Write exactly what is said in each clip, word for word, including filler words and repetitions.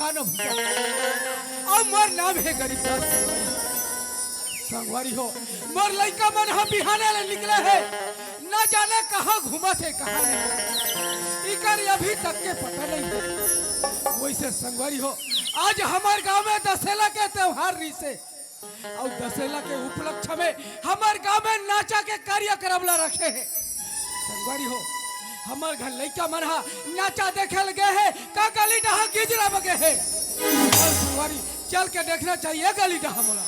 अउ मोर नाम हे गरीबदास संगवारी। संगवारी हो, मोर लइका मन ह बिहाने ले निकले हे, ना जाने कहाँ घूमत हे, कहाँ नहीं। इकर अभी तक के पता नहीं हे। वइसे संगवारी हो, आज हमर गांव में दसेला के त्योहार रहिसे। अउ दसेला के उपलक्ष्य में हमर गांव में नाचा के कार्यक्रम ला रखे हे। संगवारी हो, हमर घर लइका मन ह नाचा देखे ल गे हे, का गली डहा गिजरा बगे हे। चल संगवारी, चल के देखना चाहिए गली डहा मोला।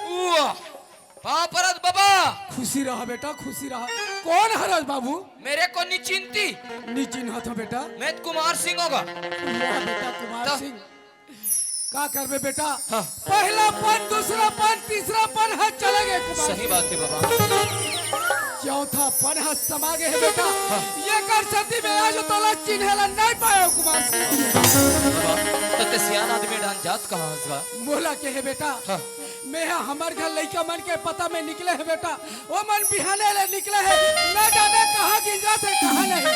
वाह! पाँव परत बाबा। खुशी रहा बेटा, खुशी रहा। कौन हरस बाबू? मेरे को नी चिन्हती। नी चिन्हत हो बेटा। मैं तो कुमार सिंह होगा। वाह बेटा, कुमार तो सिंह। का करबे बेटा? हाँ। पहला पन, दूसरा पन, तीसरा पन ह चले गे कुमार सही सिंह। बात हे बाबा। चौथा पन ह समा गे हे बेटा। हाँ। एकर सेती में आज तोला चिन्हे ला नहीं पायो कुमार सिंह। बाबा, त ते सियान आदमी डाहन जात कहाँ हस बा? मोला के हे बेटा? हाँ। मैं ह हमर घर लइका मन के पता में निकले हे बेटा, ओ मन बिहाने ले निकले हे, न जाने कहाँ गिंजत हे, कहाँ नहीं।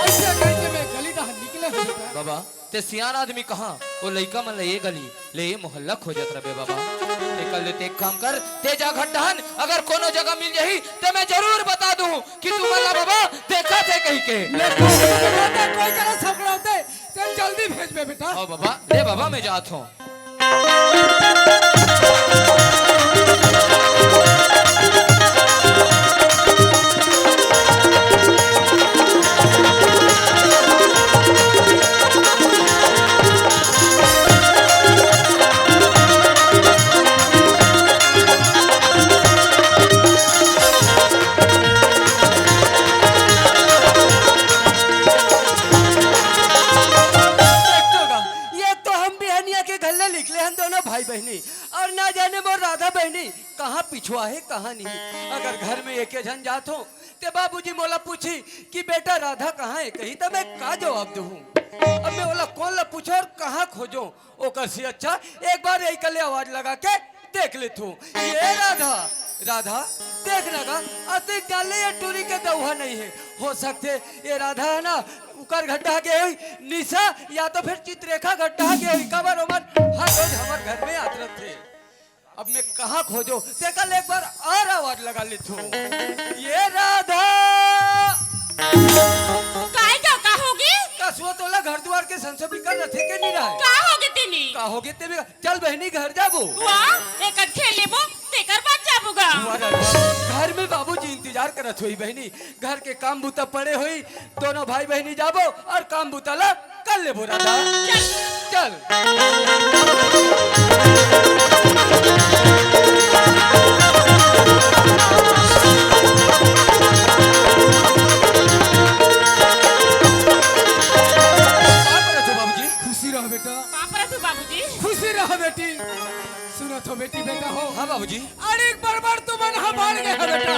अइसे कहिके मैं गली डहर निकले हे बेटा। बाबा, ते सियान आदमी कहाँ, ओ लइका मन ले ये गली, ले ये मोहल्ला खोजत रबे बाबा। ते कर ले, ते एक काम कर, ते जा घर डहन, अगर कोनो जगह मिल जाही, ते मैं जरूर बता दूँ कि तुमन ला बाबा देखत हे कहिके। ले कोई करा सकलौते, ते जल्दी भेजबे बेटा। हाँ बाबा, ले बाबा, मैं जात हूँ। देख तो गा, ये तो हम बिहनिया के घर ले निकले हन दोनों भाई बहिनी, अउ ना जाने मोर राधा बहिनी कहाँ पिछुआ हे, कहाँ नहीं। अगर घर में एके झन जात हों, ते बाबूजी मोला पूछही कि बेटा राधा कहाँ हे, कही त मैं का जवाब दूँ? अब मैं ओला कोन ला पूछों अउ कहाँ खोजों? ओकर से अच्छा एक बार यही कले आवाज लगा के देख लेथों। ये राधा, राधा, देख ना गा, अतिक डाले ये टूरी के दउहा नहीं हे। हो सकथे ये राधा हे ना, उकर घर डहा गे होही, निशा या तो फिर चित्रेखा घर डहा गे होही, काबर ओमन हर रोज हमर घर में आत रथे। अब मैं कहाँ खोजों? तेकर ले एक बार अउ आवाज लगा लेथों। ये राधा! काय का, का होगे? कसुआ तोला घर दुवार के संसो बिकर रथे के नहीं रहय? का होगे तेमे? का होगे तेमे? चल बहिनी घर जाबो। वाह, एकट खेल लेबो, तेकर बाद जाबो गा। वाह राधा, घर में बाबूजी इंतजार करत होही बहिनी, घर के काम बूता पड़े होही, दोनों भाई बहिनी जाबो अउ काम बूता ला कर लेबो राधा। चल। चल। का करत हो बाबूजी? खुशी रह बेटा। का करत हो बाबूजी? खुशी रह बेटी। सुनत हो बेटी, बेटा हो। हाँ बाबूजी। अरे एक बार बार तुमन ह बाढ़ गे हो बेटा,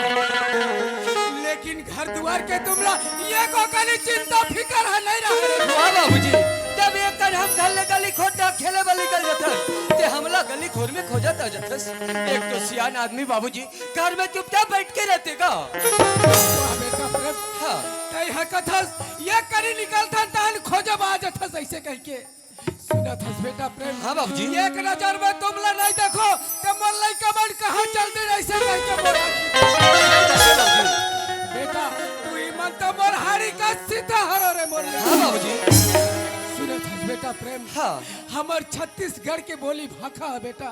लेकिन घर दुवार के तुमला एको कनी चिंता फिकर ह नहीं रहे। हाँ बाबूजी, जब एक कन हम घर ले गली खोर डहा खेले बर निकल जाथन, ते हमला गली खोर में खोजत आ जाथस। एक तो सियान आदमी बाबूजी, घर में चुपचाप बैठ के रहते का? वाह बेटा प्रेम। हाँ। तैं ह कथस, एक कनी निकलथन तहन खोजब आ जाथस, अइसे कहिके। सुनत हस बेटा प्रेम? हाँ बाबूजी। एक नजर में तुमला नहीं देखों, त मोर लइका मन कहाँ चल दे अइसे कहिके मोर आँखी। बेटा, तुही मन त मोर हाड़ी का सीता हरो रे मोर लइका। हाँ बाबूजी। सुनत हस बेटा प्रेम? हाँ। हमर छत्तीसगढ़ के बोली भाखा हे बेटा,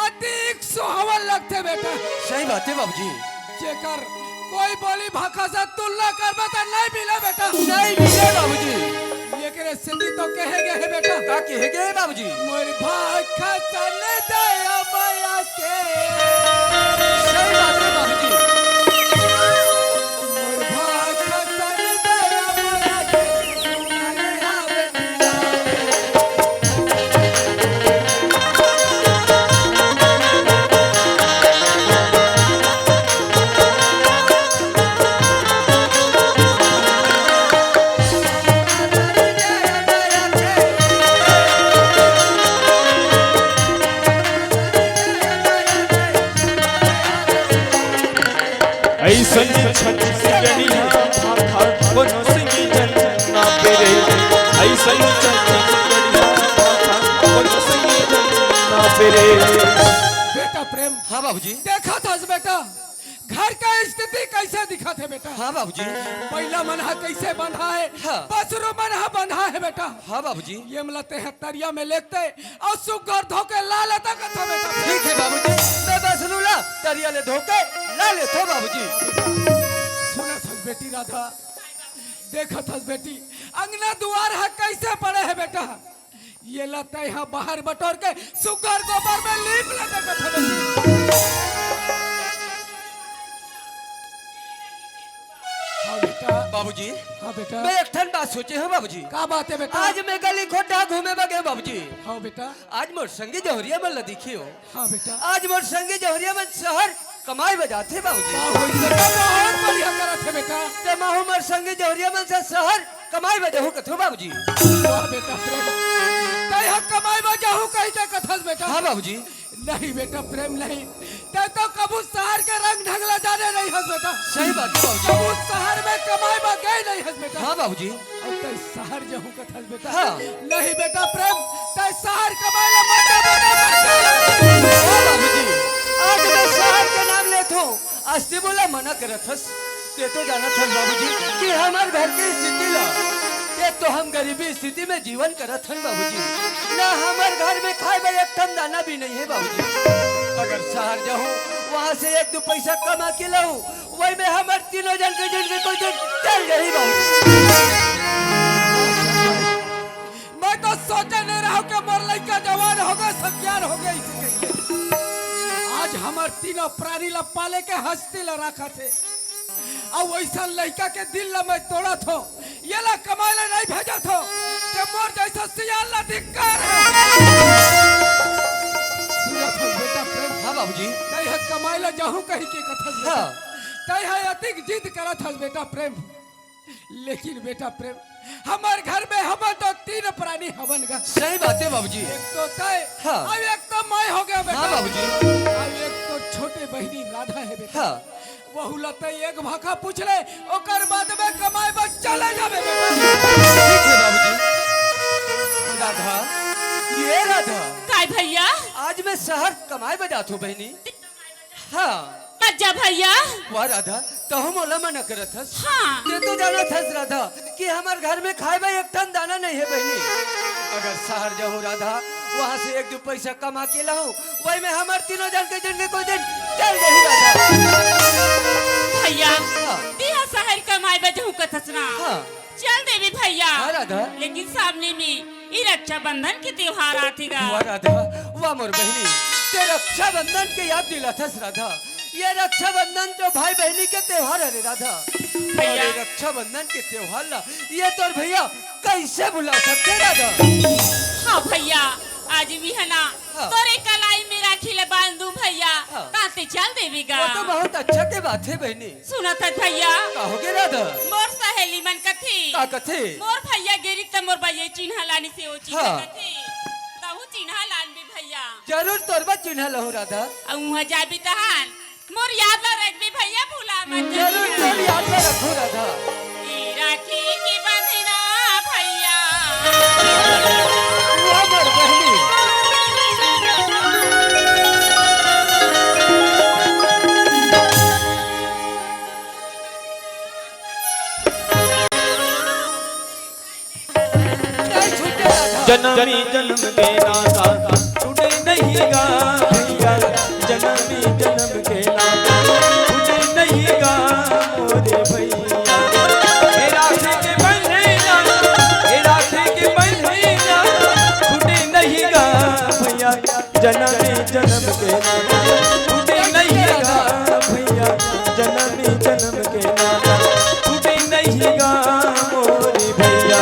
अतिक सुहावन लगथे बेटा। सही बात हे बाबूजी। जेकर कोई बोली भाखा से तुलना करबे त नहीं मिले बेटा। नहीं मिले बाबूजी। एकरे सेती तो कहे गे हे बेटा। का कहे गे हे बाबूजी? मोर भाखा सन दया मया के। सही बात हे बाबूजी। मोर भाखा सन दया मया के। ऐसन छत्तीसगढ़िया भाखा कोनो संगे जन ना पेरे। ऐसन छत्तीसगढ़िया भाखा कोनो संगे जन ना पेरे। बेटा प्रेम, हाँ बाबूजी। देखत हस बेटा, घर का स्थिति कैसे दिखत हे बेटा? हाँ बाबूजी। बइला मन ह कैसे बंधा हे, हाँ। बसरू मन ह बंधा हे बेटा। हाँ बाबूजी। ये मला तेह तरिया में लेते अउ सुग्घर धोके ला लेता कथों बेटा। ठीक हे बाबूजी, मैं बसरू ला तरिया ले धोके ला लेथों बाबूजी। सुनत हस बेटी राधा, देखत हस बेटी, अंगना दुआर ह कैसे पड़े हे बेटा। ये ला तैं ह बाहर बटोर के सुग्घर गोबर में लीप लेता कथों बेटी। हाँ बेटा। बाबूजी, हाँ बेटा। मैं एक ठन बात सोचे हँव बाबूजी। का बात हे बेटा? आज मैं गली खोटा घूमे बर गेंव बाबूजी। हाँ बेटा। आज मोर संगी जहुरिया मन ला दिखे हँव। हाँ बेटा। आज मोर संगी जहुरिया मन शहर कमाए बर जाथे बाबूजी। का होइस बेटा, बहुत बढ़िया करत हे बेटा। त महूँ मोर संगी जहुरिया मन से शहर कमाए बर जाहूँ कथों बाबूजी। वाह बेटा प्रेम, तैं ह कमाए बर जाहूँ कहिके कथस बेटा। हाँ बाबूजी। नहीं बेटा प्रेम, नहीं। तैं तो कभू शहर के रंग ढंग ला जाने नइ हस बेटा। सही बात हे बाबूजी। कभू शहर में कमाए बर गए नइ हस बेटा। हाँ बाबूजी। अउ तैं शहर जाहूँ कथस बेटा। हाँ। नहीं बेटा प्रेम, तैं शहर कमाए ला मत जा बेटा, मत जा। हाँ बाबूजी, आज मैं शहर के नाम लेथों, अस्ती मोला मना करत हस। तैं तो जानत हस बाबूजी कि हमर घर के स्थिति ला, एक तो हम गरीबी स्थिति में जीवन करत हन बाबूजी, ना हमर घर में खाए बर एक ठन दाना भी नइ हे बाबूजी। अगर शहर जाहूँ, वहाँ से एक दू पैसा कमा के लाहूँ, वही में हमर तीनों जन के जिनगी कोई दिन चल जाही बाबूजी। मैं तो सोचे नइ रहेंव कि मोर लइका जवान होगे, सगियान होगे, अइसे कहिके। आज हमर तीनों प्राणी ला पाले के हस्ती ला राखत हे। अउ वइसन लइका के दिल ला मैं तोड़त हों, ये ला कमाए ला नइ भेजत हों, त मोर जइसन सियान ला धिक्कार हे। सुनत हस बेटा प्रेम? हाँ बाबूजी। तैं ह कमाए ला जाहूँ कहिके कथस बेटा। हाँ। तैं ह अतिक जिद करत हस बेटा प्रेम। लेकिन बेटा प्रेम, हमर घर में हमन तो तीन प्राणी हवन गा। सही बात हे बाबूजी। एक तो तैं, हाँ। अउ एक तो मैं हो गेंव बेटा। हाँ बाबूजी। अउ एक तो छोटे बहिनी राधा हे बेटा। हाँ। वहू ला तैं एक भाखा पूछ ले, ओकर बाद में कमाए बर चले जाबे बेटा। ठीक हे बाबूजी। राधा, ये राधा। काय भइया? आज मैं शहर कमाए बर जात हों बहिनी। हाँ। मत जा भइया। वाह राधा, तहूँ मोला मना करत हस। हाँ। तैं तो जानत हस राधा कि हमर घर में खाए बर एक ठन दाना नइ हे बहिनी। अगर शहर जाहूँ राधा, वहाँ से एक दू पैसा कमा के लाहूँ, वही में हमर तीनों जन के जिनगी कोई दिन चल जाही राधा। भइया, हाँ। तैं ह शहर कमाए बर जाहूँ कथस ना। हाँ। चल देबे भइया। हाँ राधा। लेकिन सामने में ये रक्षाबंधन के त्योहार आथे गा। वाह राधा, वाह मोर बहिनी, तैं रक्षाबंधन के याद दिलाथस राधा। ये रक्षाबंधन तो भाई बहिनी के त्योहार हरे राधा। भइया। अउ ये रक्षाबंधन के त्योहार ला ये तोर भइया कइसे भुला सकथे राधा? हाँ भइया, आज मैं ह ना हाँ। तोरे कलाई में राखी ला बांध दूँ भइया, हाँ। त तैं चल देबे गा। वो तो बहुत अच्छा के बात हे बहिनी। सुनत हस भइया? का होगे राधा? मोर सहेली मन कथे। का कथे? मोर भइया गे रिहिस त मोर बहिनी चिन्हा लानिस हे, ओ चिन्हा हाँ। कथे। तहूँ चिन्हा लानबे भइया। जरूर तोर बर चिन्हा लाहूँ राधा। अउ उहाँ जाबे तहन मोर याद ला रखबे भइया, भुला मत जाबे। जरूर तोर याद ला रखहूँ राधा। ए राखी के बंधना भइया। वाह मोर बहिनी। नहीं छूटे राधा। जनमी जनम के नाता छूटे नहीं गा भइया, जनमी जनम के नाता छूटे नहीं गा मोरे भइया। हे राखे के बंधना, हे राखे के बंधना छूटे नहीं गा भइया, जनमी जनम के नाता छूटे नहीं गा भइया, जनमी जनम के नाता छूटे नहीं गा मोरे भइया।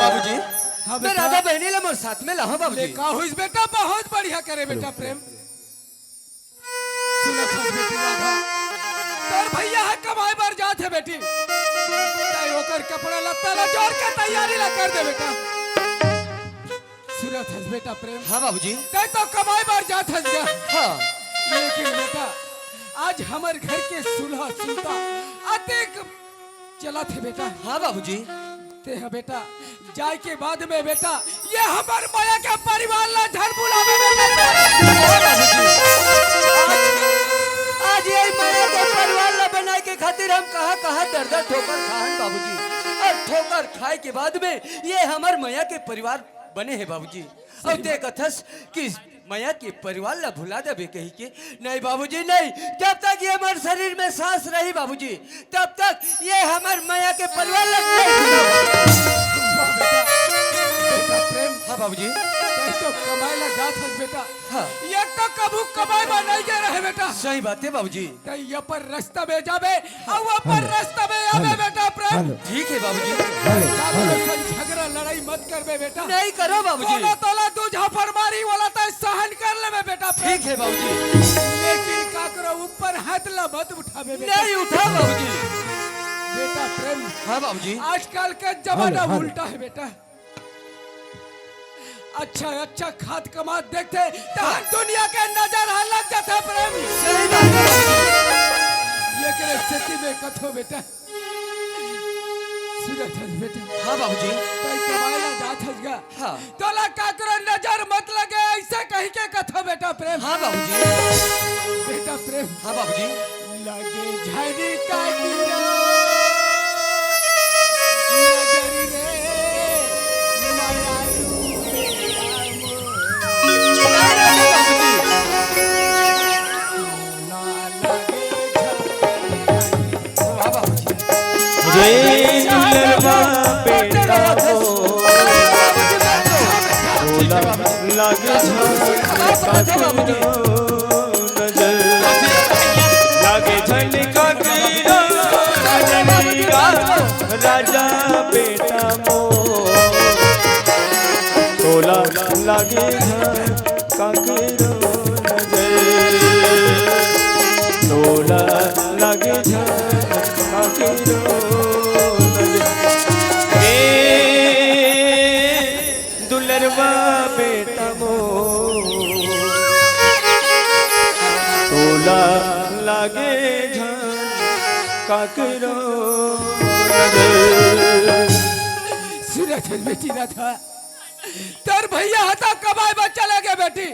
बाबूजी, हाँ मैं बेटा। राधा बहिनी ला मोर साथ में लाहूँ बाबूजी। ले का होइस बेटा, बहुत बढ़िया करे बेटा प्रेम। सुनत हस बेटी राधा, तोर भइया ह कमाए बर जात हे बेटी, तैं ओकर कपड़ा लत्ता ला जोर के तैयारी ला कर दे बेटा। सुनत हस बेटा प्रेम। हाँ बाबूजी। तैं तो कमाए बर जात हस गा। हाँ। लेकिन बेटा, आज हमर घर के सुलह सुलता अतेक चलत हे बेटा। हाँ बाबूजी। तेहा बेटा, जाय के बाद में बेटा, ये हमर मया के परिवार ला झन भुलाबे बेटा। हाँ बाबूजी। आज, आज ये मया के परिवार ला बनाय के खातिर हम कहाँ कहाँ दर दर ठोकर खाहन बाबूजी, अउ ठोकर खाय के बाद में ये हमर मया के परिवार बने हे बाबूजी। अउ तें कथस कि मया के परिवार ला भुला देबे कहिके, नहीं बाबूजी, नहीं। जब तक ये हमर शरीर में सांस रही बाबूजी, तब तक ये हमर मया के परिवार ला नहीं भुलाबे। वाह बेटा, बेटा प्रेम। हाँ बाबूजी। तें तो कमाय ला जात हस बेटा। हाँ। ये तो कभू कमाय बर नहीं गे रहे बेटा। सही बात हे बाबूजी। तें अपन रस्ता में जाबे, अउ अपन रस्ता में आबे बेटा प्रेम। ठीक हे बाबूजी। काकरो संग झगरा लड़ाई मत करबे बेटा। नहीं करंव बाबूजी। कोनो तोला दू झापड़ मारही, ओला तें सहन कर लेबे बेटा प्रेम। ठीक हे बाबूजी। लेकिन काकरो ऊपर हाथ ला मत उठाबे बेटा। नहीं उठांव बाबूजी। बेटा प्रेम। हाँ बाबूजी। आजकल के जमाना उल्टा हे बेटा। अच्छा अच्छा खात कमात देखथे, तहाँ दुनिया के नजर ह लग जाथे प्रेम। सही बात हे। एकरे सेती में कथंव बेटा, सुनत हस बेटा। हाँ बाबूजी। तें कमाय ला जात हस गा। हाँ। तोला काकरो नजर मत लगे, अइसे कहिके कथंव बेटा प्रेम। हाँ बाबूजी। बेटा प्रेम। हाँ बाबूजी। लगे झन काकरो नजर रे, मयारू बेटा मोर। ना लगे झन काकरो। वाह बाबूजी। रे दुलरवा बेटा मोर, तोला लागे झन काकरो नजर, लागे झन काकरो नजर, राजा बेटा मोर, तोला लागे झन काकरो नजर, तोला लागे झन काकरो नजर। ए दुलरवा बेटा मोर, तोला लागे झन काकरो नजर। सुनत हस बेटी राधा, तोर भइया ह त कमाय बर चले गे बेटी,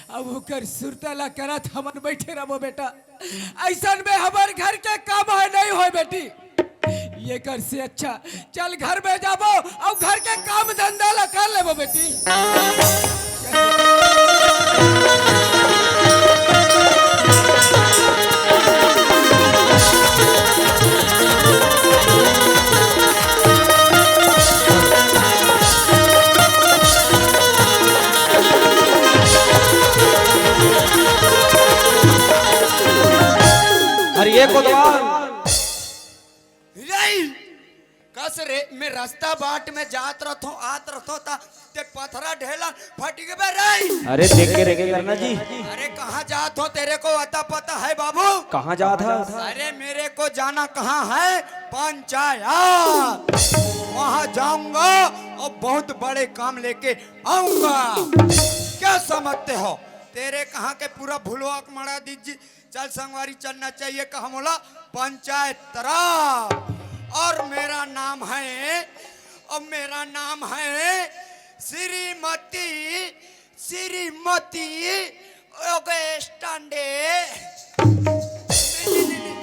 अब ओकर सुरता ला करत हमन बइठे रहिबो बेटा। अइसन में हमर घर के काम ह नहीं होय बेटी। एकर से अच्छा चल घर में जाबो अउ घर के काम धंधा ला कर लेबो बेटी। अरे ये कोतवाल। रे, कस रे, मैं रस्ता बाट में जात रथों, आत रथों, त तें पथरा ढेलन फट गे बे रे। अरे देख के रेंगे करना जी। अरे कहाँ जात हो, तेरे को अता पता है बाबू? कहाँ जात हस? अरे मेरे को जाना कहाँ है, पंचायत। वहाँ जाऊंगा अउ बहुत बड़े काम लेके आऊंगा। क्या समझते हो? तेरे कहाँ के पूरा भुलवा के मड़ा दीजिए। चल संगवारी, चलना चाहिए कहा मोला पंचायत तरफ। और मेरा नाम है, और मेरा नाम है श्रीमती, श्रीमती योगेश टांडे। नहीं, नहीं, नहीं, नहीं,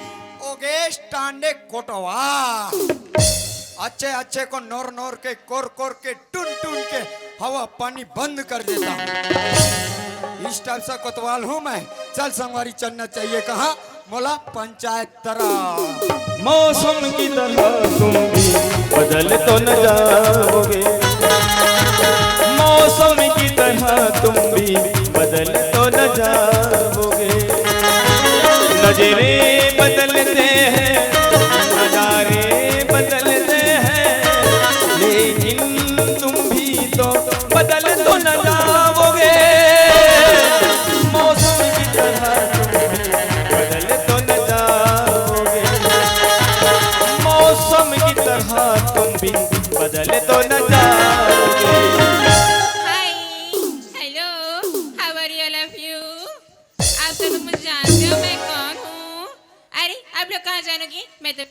योगेश टांडे कोटवा। अच्छे अच्छे को नोर नोर के, कोर कोर के, टुन टुन के हवा पानी बंद कर देता हूँ। इस टाइप से कोतवाल हूँ मैं। चल संगवारी, चलना चाहिए कहाँ मोला पंचायत तरफ। मौसम की तरह तुम भी बदल तो न जाओगे, मौसम की तरह तुम भी बदल तो न जाओगे। नजरें बदलते हैं, नजारे बदलते हैं, लेकिन तुम भी तो बदल तो न जाओगे। मौसम की तरह तुम भी बदल तो न जाओगे। मौसम की तरह तुम भी बदल तो न जाओगे। Hi, hello, how are you, all of you? आप सब मुझे जानते हो मैं कौन हूँ? आप लोग कहाँ जानोगी? मैं तो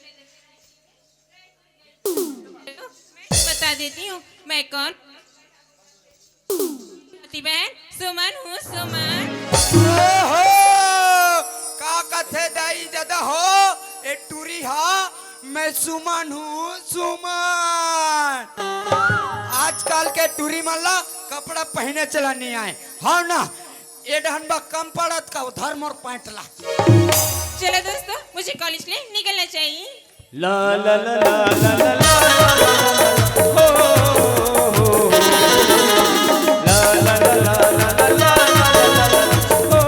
बता देती हूँ मैं कौन। मोती बहन, सुमन हूँ, सुमन। ओहो, का कथे दाई ददा हो, ए टूरी हा, मैं सुमन हूँ, सुमन। आजकल के टूरी मन ला कपड़ा पहिने चला नहीं आए, हाँ ना? ए डहन बा कम पड़त का उधर मोर पैंट ला। चलो दोस्तों, मुझे कॉलेज के लिए निकलना चाहिए। ला ला ला ला ला ला ला ला ला ला, हो, हो, हो, हो। ला ला ला ला ला ला ला ला ला ला, हो,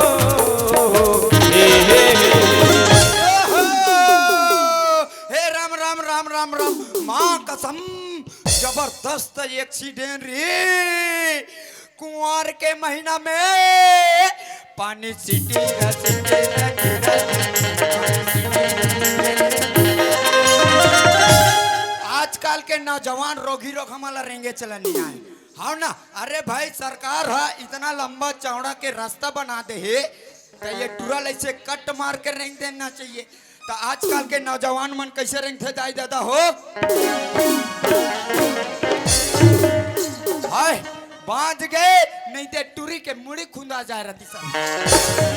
हो, हो, हो। हे, हे, हे, हे। ओहो! हे राम, राम, राम, राम, राम। माँ कसम, जबरदस्त एक्सीडेंट रे। कुंवार के महीना में पानी सीटी रा, सीटी रा, सीटी रा, आजकल के नौजवान रोगी रोग हमला रेंगे चलन नहीं आए। हाँ ना? अरे भाई, सरकार हा इतना लंबा चौड़ा के रास्ता बना दे हे, तो ये टूरा ला ऐसे कट मार के रेंग देना चाहिए। तो आजकल के नौजवान मन कैसे रेंगथे दाई दादा हो? हाय, बांध गए, नहीं ते टूरी के मुड़ी खुंदा जाए रहती सब।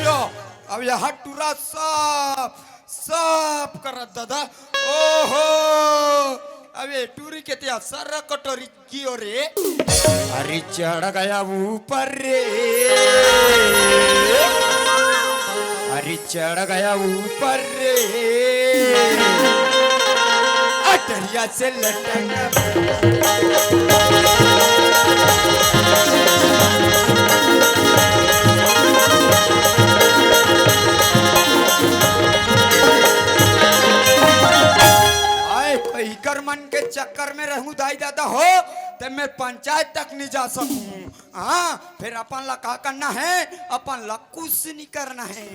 लो, अब यह टूरा सब, सब करत दादा। ओहो, अब ये टूरी के तिया सर कटोरी कियो रे। अरे चढ़ गया ऊपर रे, अरे चढ़ गया ऊपर रे, अटरिया से लटक। आए तो इकर मन के चक्कर में रहूं दाई दादा हो, ते मैं पंचायत तक नहीं जा सकूं। हाँ, फिर अपन ला का करना है? अपन ला कुछ नहीं करना है।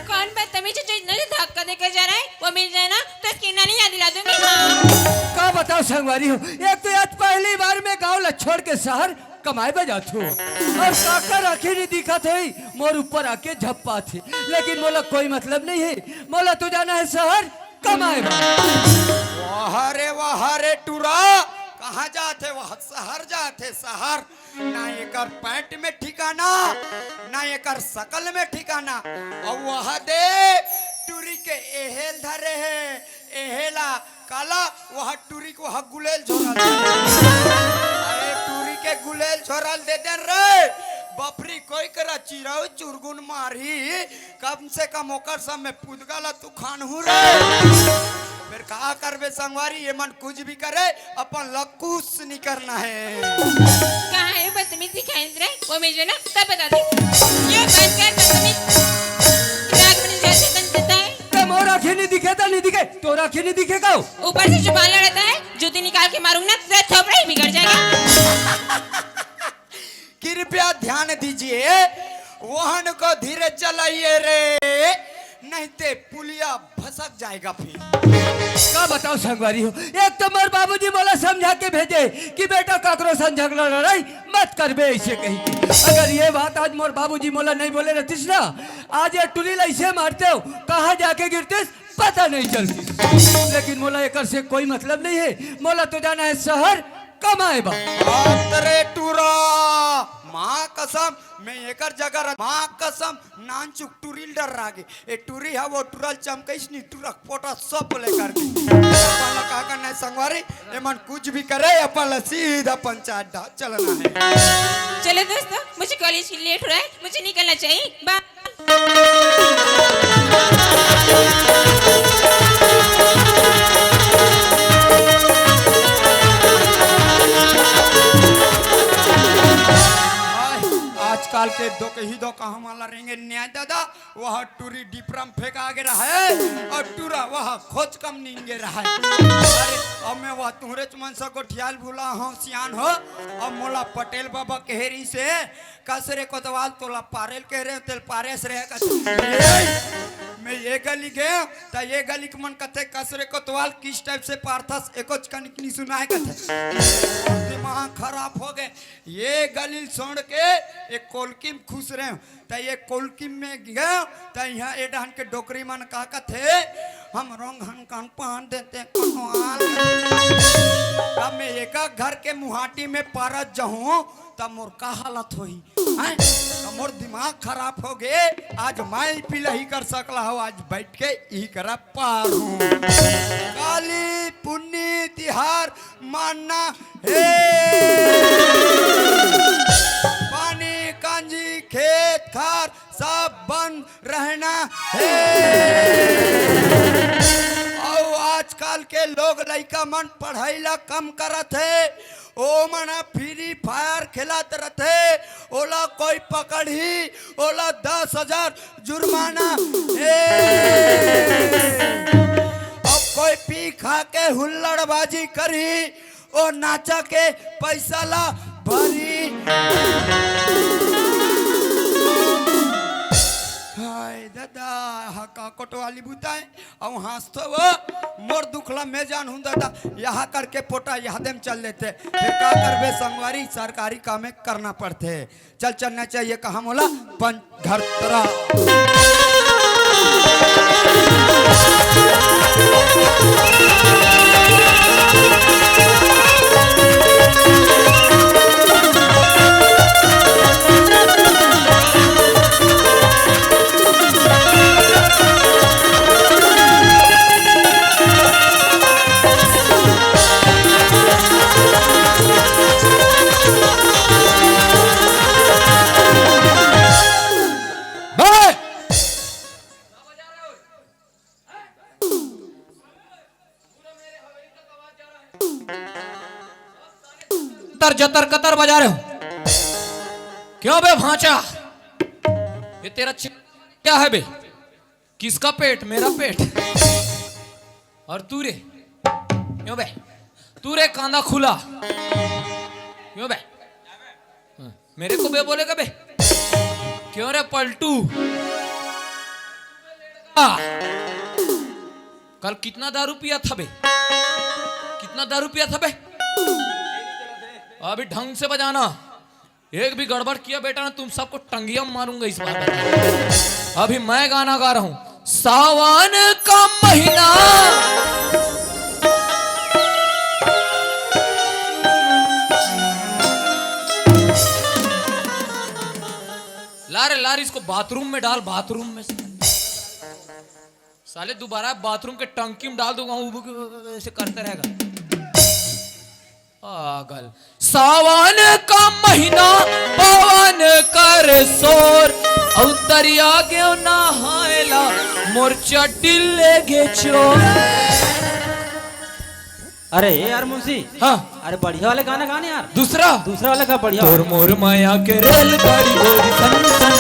कौन बदतमीज है जो इतना जो धक्का देकर जा रहा है? वो मिल जाए ना तो इसकी नानी याद दिला दूंगी। हाँ। का बताओ संगवारी हो, एक तो आज पहली बार मैं गांव ला छोड़ के शहर कमाए बर जात हूँ और काकर आँखी नहीं दिखत है, मोर ऊपर आके झप्पा थे, लेकिन मोला कोई मतलब नहीं है, मोला तो जाना है शहर कमाए बर। वाह रे वाह रे टूरा, कहाँ जात है? वह शहर जात है, शहर। ना एकर पैंट में ठिकाना, ना एकर शकल में ठिकाना। और वह दे टूरी के एहेल धरे है, एहेला काला, वह टूरी को वह गुलेल झोरल दे। अरे टूरी के गुलेल झोरल दे देन रे, बपरी कोई करा चिरऊ चुरगुन मारी, कम से कम ओकर सब में पुदगा ला तू खानहू रे। फिर का करबे संगवारी, ये मन कुछ भी करे, अपन ला कुछ नहीं करना है। कहाँ है बदतमीज दिखाई दे रहा है? वो मुझे ना तब बता दे। ये बंद कर बदतमीज। दिमाग में नहीं जाते बंद करता है। तो मोर आँखें नहीं दिखे तो नहीं दिखे, तोर आँखें नहीं दिखे का? ऊपर से जुबान लड़ाता है, जूती निकाल के मारूंगा ना, तेरा थोपड़ा ही बिगड़ जाएगा। कृपया ध्यान दीजिए, वाहन को धीरे चलाइए रे, नहीं ते पुलिया भसक जाएगा फिर। का बताओ संगवारी हो, एक तो मोर बाबूजी मोला समझा के भेजे कि बेटा काकरो संग झगड़ा लड़ाई मत करबे ऐसे कही के। अगर ये बात आज मोर बाबूजी मोला नहीं बोले रहतीस ना, आज ये टूरी ला ऐसे मारते हो, कहाँ जाके गिरतीस पता नहीं चलतीस। लेकिन मोला एकर से कोई मतलब नहीं है, मोला तो जाना है शहर कमाए बर। बाप रे टूरा, माँ कसम, मैं एकर जगह रह, माँ कसम, नानचुक टूरी ल डर रह गे। ए टूरी हा वो टूरा ल चमकइस नी, टूरा पोटा सब ले कर दी। अपन ला का करना है संगवारी, एमन कुछ भी करे, अपन ला सीधा पंचायत डा चलना है। चलो दोस्तों, मुझे कॉलेज के लिए लेट हो रहा है, मुझे निकलना चाहिए। बाय। आजकल के दो कही दो कहा माला रेंगे न्याय दादा, वह टूरी डिपरम फेंका गे रहे और टूरा वह खोच कम निंगे रहे। अरे, अब मैं वह तुहरे मन से गोठियाल भूला हूँ, सियान हो, अब मोला पटेल बाबा कहे रही से, कस रे कोतवाल, तोला पारेल कहे रहे, तेल पारेस रहे कस। ए, मैं ये गली गए, त ये गली के मन कथे, "कस रे कोतवाल, किस टाइप से पारथस, एकोच कनिक नी सुनाय," कथे। दिमाग खराब हो गए। ये गली छोड़ के एक कोलकी में खुश रहे, त ये कोलकी में गए, त यहाँ ए डहन के डोकरी मन का कथे, "हम रोंग हन कान पान देते कोतवाल।" अब मैं एका घर के मुहाटी में पारत जाहूँ, त मोर का हालत होही? हैं? त मोर दिमाग खराब हो गे। आज मैं पीला ही कर सकला हूँ, आज बैठ के ही करा पार हूँ। काली पुन्नी तिहार मानना हे। पानी, कांजी, खेत, खार सब बंद रहना हे। अउ आजकल के लोग लइका मन पढ़ाई ला कम करत हे, ओ मन ह फ्री फायर खेलत रथे, ओला कोई पकड़ही, ओला दस हजार जुर्माना। ए! अब कोई पी खा के हुल्लड़बाजी करही, ओ नाचा के पैसा ला भरही। हाय दादा, हा का कोटवाली बुताए। अउ हाँसथो वो, मोर दुख ला मैं जानहूँ दादा, यहाँ करके पोटा यहाँ दे म चल लेथे। फिर का करबे संगवारी, सरकारी कामे करना पड़थे। चल चलना चाहिए कहाँ मोला पंच घर तरा। तर जतर कतर बजा रहे हो। क्यों बे भांचा? ये तेरा चे-, क्या है बे? किसका पेट? मेरा पेट। और तू रे? क्यों बे? तू रे कांदा खुला? क्यों बे? हाँ, मेरे को बे बोलेगा बे? क्यों रे पलटू? आ, कल कितना दारू पिया था बे? कितना दारू पिया था बे? अभी ढंग से बजाना। एक भी गड़बड़ किया बेटा ना, तुम सबको टंगिया मारूंगा इस बार। अभी मैं गाना गा रहा हूँ, सावन का महीना। ला रे, ला रे, इसको बाथरूम में डाल, बाथरूम में से। साले दोबारा बाथरूम के टंकी में डाल दूंगा, उब-, ऐसे करते रहेगा। पागल। सावन का महीना, पवन कर शोर, अउ तरिया गयो नहायला, मोर चड्डी ले गे चोर। अरे यार मुंशी, हाँ। अरे बढ़िया वाले गाना गाने यार। दूसरा? दूसरा वाला का बढ़िया। तोर मोर माया के रेलगाड़ी गोरी सन सन।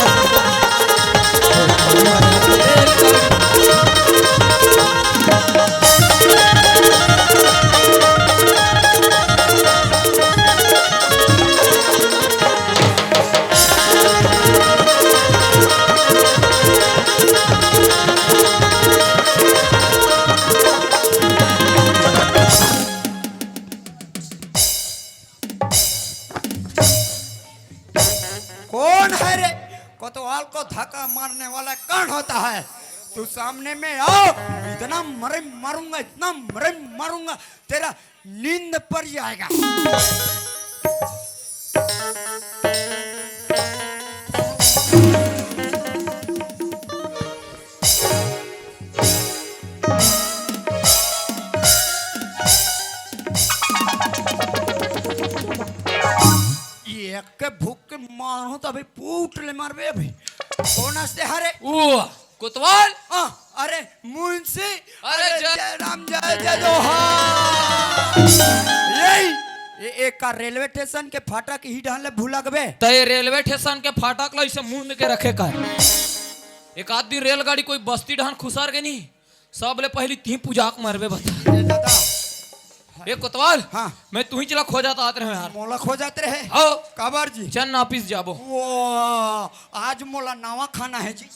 कौन है रे? कोतवाल को धक्का मारने वाला कौन होता है? तू सामने में आओ, इतना मरे मारूंगा, इतना मरे मारूंगा, तेरा नींद पड़ जाएगा। ये एक के भूख के मारो तो अभी पूट ले मारबे अभी। कौन हंसते हरे? ओ, कोतवाल? हाँ, अरे मुंशी, अरे अरे जय जय राम, जय जय जोहार। यही, ये एक का रेलवे स्टेशन के फाटक ही ढाले भूला गबे। त ये रेलवे स्टेशन के फाटक ला इसे मूंद के रखे का। एक आध दिन रेलगाड़ी कोई बस्ती ढान खुसार के नहीं, सबले पहली ती पुजाक मरबे बता। ए दादा, ए कोतवाल, हाँ। मैं तुही चला खोजत आत रहे यार। मोला खोजत रहे? हव। काबर जी? चल ना, ऑफिस जाबो। वो, आज मोला नवा खाना हे जी।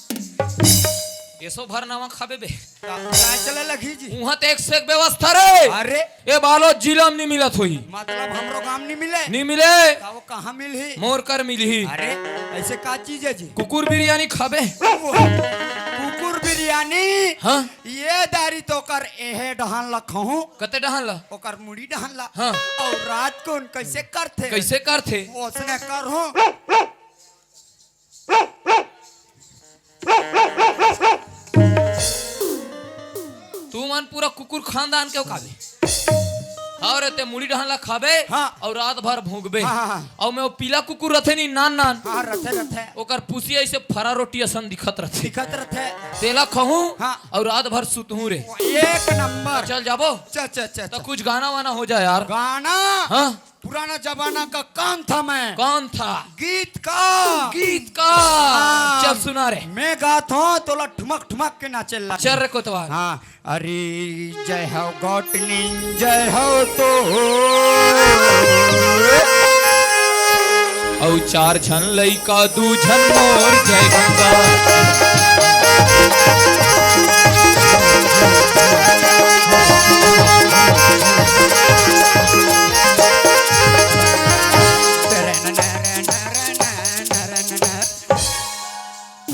एसो भर नवा खाबे बे। का, काय चले लगही जी? उहाँ ते एक से एक व्यवस्था रे। अरे। ए बालोद जिला म नी मिलत होही। मतलब हमरो गांव नी मिले? नी मिले। त वो कहाँ मिलही? मोर कर मिलही। अरे, अइसे का चीज हे जी? कुकुर बिरयानी खाबे? वो, कुकुर बिरयानी? हाँ। ए दारी तो ओकर एहे डहान ला खाहूं। कते डहान ला? ओकर मुड़ी डहान ला। हाँ। अउ रात कोन कइसे करथे? कइसे करथे? ओसने करहूं। तुमन पूरा कुकुर खानदान के हो खाबे। हव रे, ते मुड़ी डहान ला खाबे, हाँ। अउ रात भर भूंकबे। हाँ, हाँ, हाँ। अउ मैं वो पीला कुकुर रथे नी, नान नान। हाँ, रथे, रथे। ओकर पुसिया अइसे फरा रोटी असन दिखत रथे। दिखत रथे। तेला खाहूं, हाँ। अउ रात भर सुतहूं रे। एक नंबर। चल जाबो। चल, चल, चल, त चल। कुछ गाना वाना हो जाए यार। गाना? हाँ। पुराना जमाना का कौन था मैं? कौन था? गीत का। गीत का। हाँ। चल सुना रे। मैं गात हूँ, तोला ठुमक ठुमक के नाचे ला। चल रे कोतवाल। हाँ। अरे जय हो गौटनी, जय हो तो। अउ चार झन लइका, दू झन मोर जय गंगा।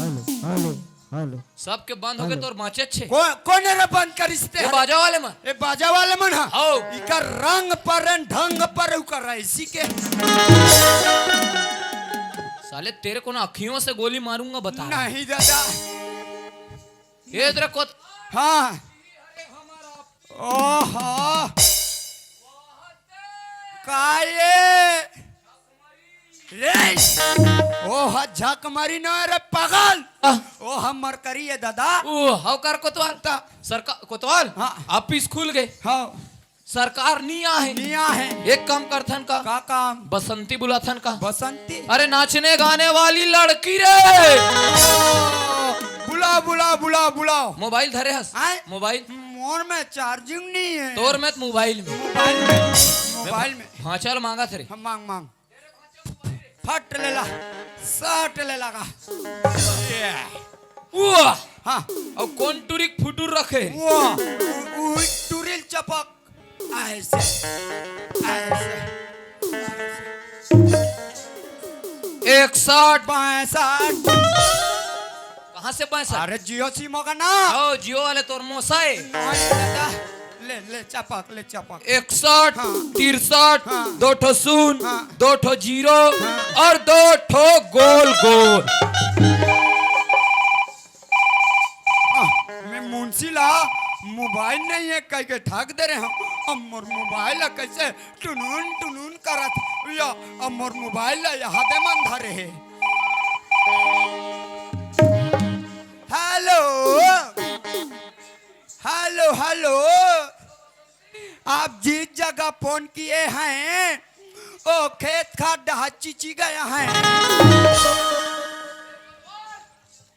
Hello, hello, hello. सबके बंद होगे, हेलो। तोर बाँचे छे। को-, कोन रे बंद करिस ते? ए बाजा वाले मन। ए बाजा वाले मन, हाँ। हव। इकर रंग पर, ढंग पर, उकर ऐसी के। साले, तेरे को ना अखियों से गोली मारूंगा, बता रहा हूँ। नहीं दादा। ए तेरे को हाँ। ओहो। का ये? रे! ओ ह झक मारी न रे पागल। आ। ओ ह मरकरी ए दादा। ओ, हव कर कोतवाल। ता। सरकार, कोतवाल। हाँ। ऑफिस खुल गे। हाँ। सरकार नी आहे। नी आहे। एक काम करथन का? का काम? बसंती बुलाथन का? बसंती? अरे नाचने गाने वाली लड़की रे। बुलाओ, बुलाओ, बुलाओ, बुलाओ। मोबाइल धरे हस? आय? मोबाइल? मोर में चार्जिंग नी हे। तोर में त मोबाइल में। मोबाइल में, मोबाइल में। हाँ, चल मांगत रे। हम मांग, मांग। फट लेला, सट लेला का। ये। उआ! हाँ। अउ कोन टुरी के फुटुर रखे? उआ, उ-, उही टुरी ल चपक। ऐसे, ऐसे, ऐसे। इकसठ। बासठ। कहाँ से पैंसठ? अरे जियो सिम होगा ना। ओ, जियो वाले तोर मोसा हे। नहीं दादा, ले, ले, चपक, ले, चपक। इकसठ, हाँ। तिरसठ, हाँ। दो ठो शून्य, हाँ। दो ठो जीरो हाँ। अउ दो ठो गोल गोल। आ, मैं मुंशी ला मोबाइल नहीं हे कह के ठग दे रहे हूँ। अब मोर मोबाइल ला कैसे टुनुन टुनुन करत या, अब मोर मोबाइल ला यहाँ दे मन धरे हे। हेलो, हेलो, हेलो, आप जिस जगह फोन किए हैं, वो खेत खार डहा चिची गया है।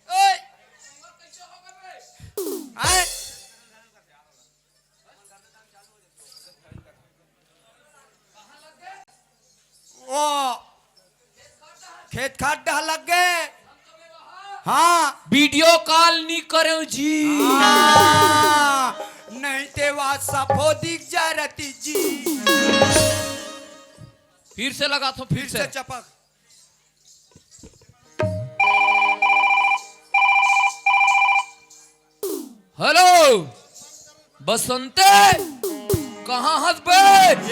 ओए। आए। ओ, खेत खार डहा लग गे। हाँ। वीडियो कॉल नी करेंव जी। हाँ, नहीं ते वा सफो दिख जा रहती जी। फिर से लगाथों, फिर फिर से। से चपक। हेलो, बसंते, कहाँ हस बे?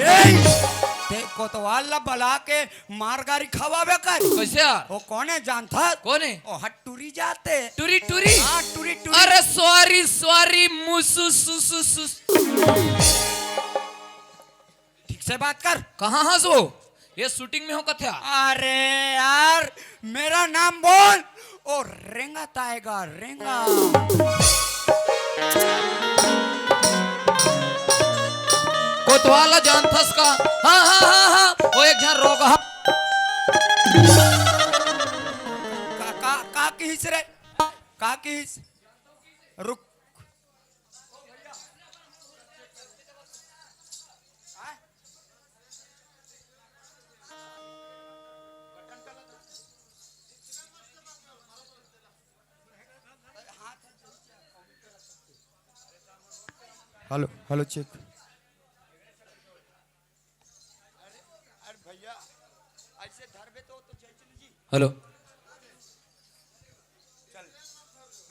ए, ते कोतवाल ला बला के मार गारी खवाबे कर। कैसे यार? वो कोन हे जानथस? कोन हे? ओ ह टुरी जात हे। टुरी, टुरी? हाँ, टुरी, टुरी। अरे सॉरी, सॉरी, मुसु, सु, सु, सु। ठीक से बात कर। कहाँ हस वो? ये शूटिंग में हो कथ्या? अरे यार, मेरा नाम बोल। ओ रेंगा ताएगा, रेंगा। कोतवाल ला जानथस का? हाँ, हाँ, हाँ, हाँ। ओ एक झन रोगहा। का, का, का किहिस रे? का किहिस? रुक। Hello, hello, check. हेलो।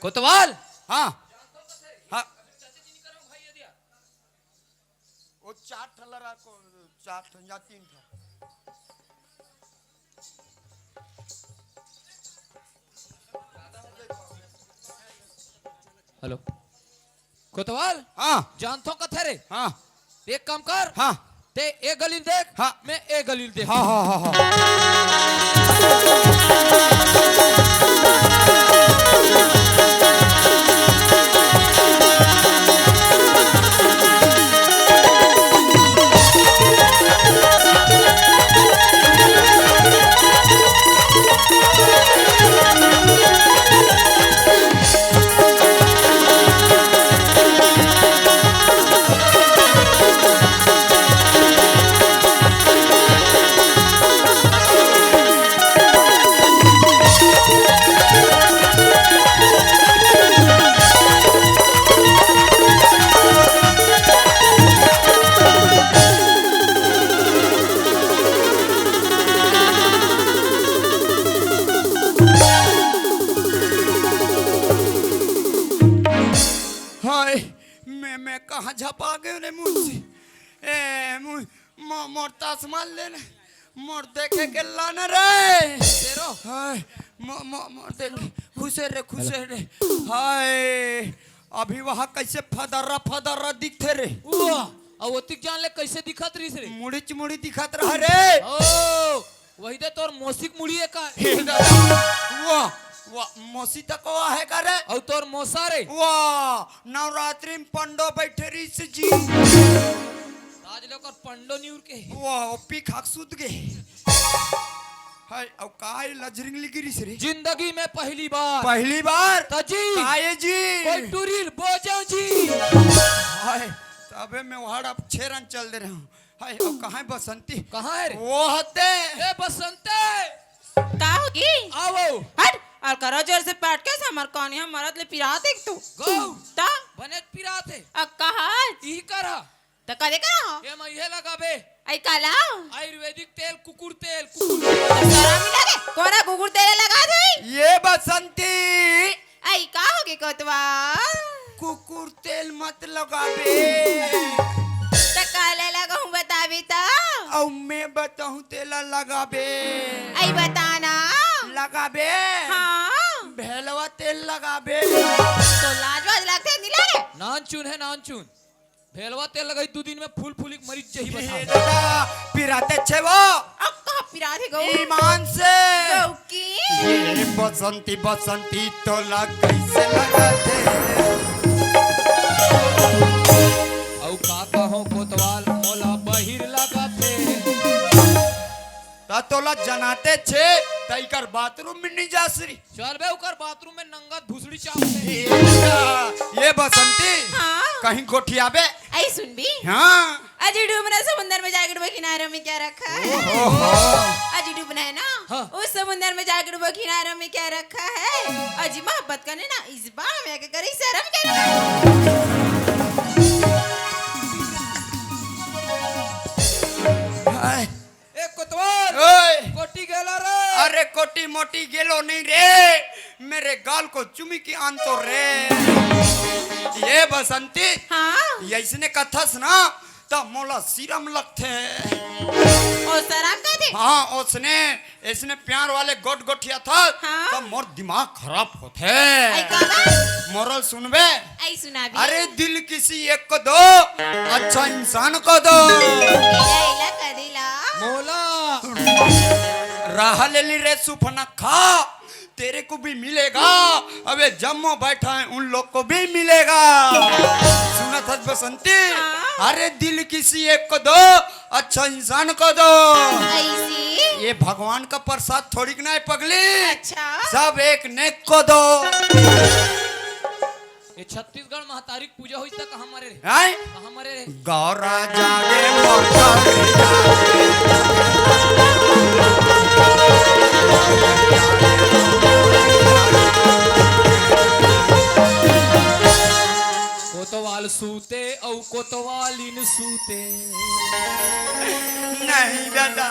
कोतवाल। हाँ। हाँ। वो चार ठा लड़ा को, चार ठा या तीन ठा। हेलो। कोतवाल। हाँ। जानथो कथे रे। हाँ। एक काम कर। हाँ। ते ए गली ल देख। हाँ। मैं ए गली ल देख। हाँ, हाँ, हाँ, हाँ। हाय, मैं, मैं कहाँ झपा गयो रे मुंशी? ए, मु-, मो-, मोर तसमा ले ले, मोर देखे के लाना रे। शेरो। हाय, मो-, मो-, मोर देखे, खुशे रे, खुशे रे। हाय, अभी वहाँ कैसे फदर्रा, फदर्रा दिखथे रे। वाह, अब ओतिक जान ले कैसे दिखत रहिस रे। मुड़ीच मुड़ी दिखत रहा रे। ओ, वही दे तोर मौसिक मुड़ी है का? हे दादा, वाह, वाह, मौसी तक वो है का रे? अउ तोर मौसा रे? वाह, नवरात्रि में पंडो बैठे रहिस जी। आज ले ओकर पंडो निउर के। वाह, वो पी खाक सुत गे। हाय, अब का ये लजरिंग लिगी रहिस रे? जिंदगी में पहली बार। पहली बार? त जी। का ये जी? कोई टूरी बोजा जी। हाय, तबे मैं वहाड़ अब छेरन चल दे रहा हूँ। हाय, अब कहाँ है बसंती? कहाँ है रे? वो हते। ए बसंती। का होगी? आओ। हट, अउ करो जोर से पटके से हमर कौन यहाँ मरद ले पिरात एक तू। गौ। ता? बने पिरात है। अब कहाँ? ई करा। त कदे करा हो? ये मैं ये लगाबे। आई काला? आयुर्वेदिक तेल, कुकुर तेल, कुकुर। तो सारा मिला के कोरा कुकुर तेल लगा दे। ये बसंती। आई का होगे कोतवाल? कुकुर तेल मत लगाबे। त काला लगाऊं बताबे त? अउ मैं बताऊं तेला लगाबे। आई बता ना। लगाबे। हाँ। भेलवा तेल लगाबे। तो लाज वाज लगथे नी लागे? नानचुन है नानचुन। भेलवा तेल लगाई दू दिन में फूल फूली के मरिच जही बता। ए दादा, पिराते छे वो। अब कहाँ पिरात हे गौ? ईमान से। गौ की? ये बसंती बसंती तोला कैसे लगाथे? अउ का कहो कोतवाल मोला बहिर लगाथे। त तोला जनाते छे, त इकर बाथरूम में नहीं जा सरी। चल बे, उकर बाथरूम में नंगा भुसड़ी चाप दे। ए, ये बसंती, हाँ। कहीं गोठियाबे? आई सुनबी? हाँ। अजी डूबना समुंदर में जाके डूबो किनारों में क्या रखा है? ओहो। अजी डूबना है ना? हाँ। उस समुंदर में जाके डूबो किनारों में क्या रखा है? अजी मोहब्बत करने ना इस बार में आके करी शर्म क्या रखा है? हाय। ए कोतवाल, ओए। कोटी गेला रे। अरे कोटी मोटी गेलो नहीं रे, मेरे गाल को चुमी की आन तो रे। ये बसंती, हाँ। ये इसने कथस ना, त मोला सीरम लगथे। ओ शराब का थे? हाँ, उसने, इसने प्यार वाले गोट गोठिया था, हाँ। त मोर दिमाग खराब होथे। आई का बा? मोरल सुनबे? आई सुनाबी। अरे दिल किसी एक को दो, अच्छा इंसान को दो। एला, एला, करेला। मोला राह ले ली रे सुपनखा, तेरे को भी मिलेगा। अबे जम्मो बैठा है उन लोग को भी मिलेगा। सुनत हस बसंती? हाँ। अरे दिल किसी एक को दो, अच्छा इंसान को दो। ऐसी? ये भगवान का प्रसाद थोड़ी ना है पगली। अच्छा। सब एक नेक को दो। ये छत्तीसगढ़ महतारी के पूजा होइस त कहाँ मरे रे? हैं? कहाँ मरे रे? गौरा जागे मोर गौरी जागे। कोतवाल सूते अउ कोतवालिन सूते। नहीं दादा,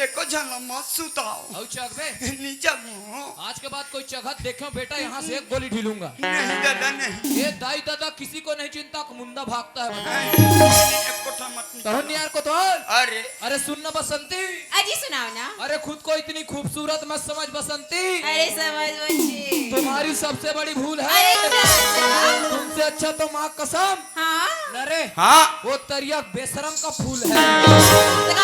एको झन मत सुताओ। अउ चघबे? नहीं चघूं। आज के बाद कोई चघत देखे बेटा, यहाँ से एक गोली ढीलूंगा। नहीं दादा, नहीं। ये दाई दादा किसी को नहीं चिंता, मुंडा भागता है। नहीं, एको ठा मत निकाल। तहन यार कोतवाल। अरे। अरे सुन ना बसंती। अजी सुनाओ ना। अरे खुद को इतनी खूबसूरत मत समझ बसंती। अरे समझ बच्ची। तुम्हारी सबसे बड़ी भूल है। अरे दादा। तुमसे अच्छा तो माँ कसम। हाँ। न रे। हाँ। वो तरिया बेशरम का फूल है। तो का